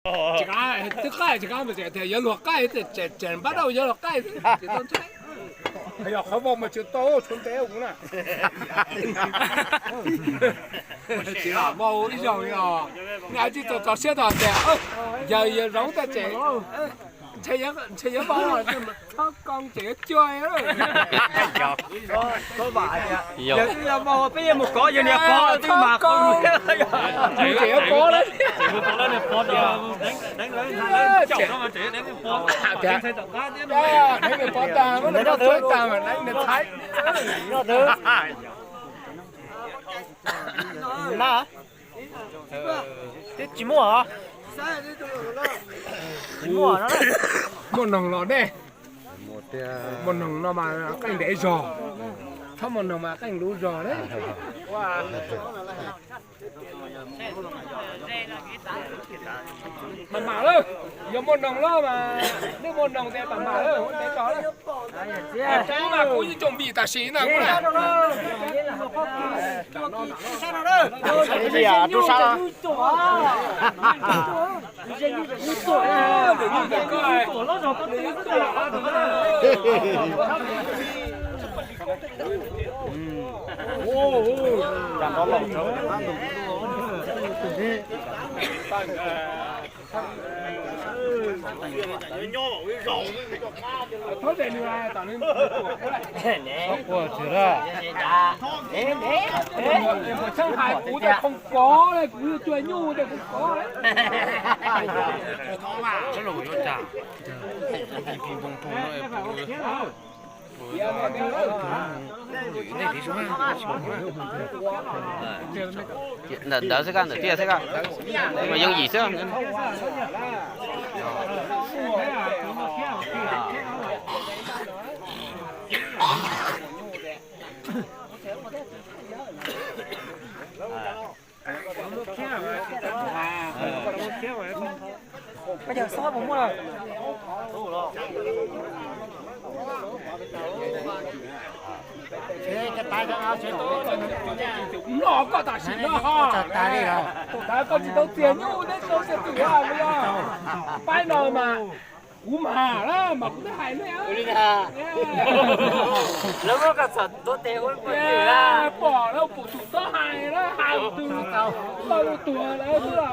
Tsis qab, twb qaij tsis qab mas tseem tias yuav luag qaij, tseem npab rau yuav luag qaij xwb, tsis tau ntshai. Yog qhov vau mas tsis tau tshuav ntev ua kuv na. Tsis lam vau ib zaug li os. Nws tsis tau tso siab tau tias yog yog zoov tab tseem ntshe yuav vau, txhob koo tseem yuav cuag. Yog vau peb yeej mus kov yog niag pov twb mas koo, tseem yuav pov lawm. Deev pov tag, deev tag mas deev niag Thaib. Na, twb tsis muaj os. Tsis muaj no. Muaj noog los dej. Muaj noog no mas qeej ntev zog, txhob muaj noog mas qeej luv zog na. Mam mam lawm, yog muaj noog lawm mas, nej muaj noog ces mam mam lawm, ua ntev zog lawm. Tseeb mas kuv yeej coj npis tam sim no kuv na. Txheeb hais kuv tej khoom kov, kuv yuav cua nyuj tej khoom kov. Ntawm ntawd xwb, ntawm tiaj xwb, mas yooj yim xwb. Noj koj tam sim no ho. Tus ntawd koj tsis tau txias nyuj neb tau txias twm os, paib no mas kuv mag na mas kuv twb hais nej. Lawv muab koj txhom tuav tes ua pom lawv pum tus txhob hais na, hais tus tau tuag lawm xwb los.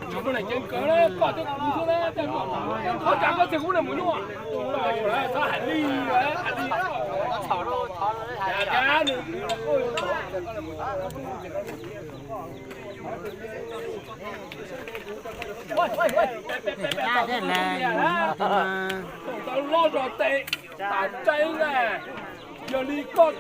Tsis muaj leej ceev kawg na, koj thiab kuv xwb na, qhov cas koj txias kuv niag mus nyuaj. Txhob hais li, hais li. Tau loj zog tes, tas tseeb na. Yog li koj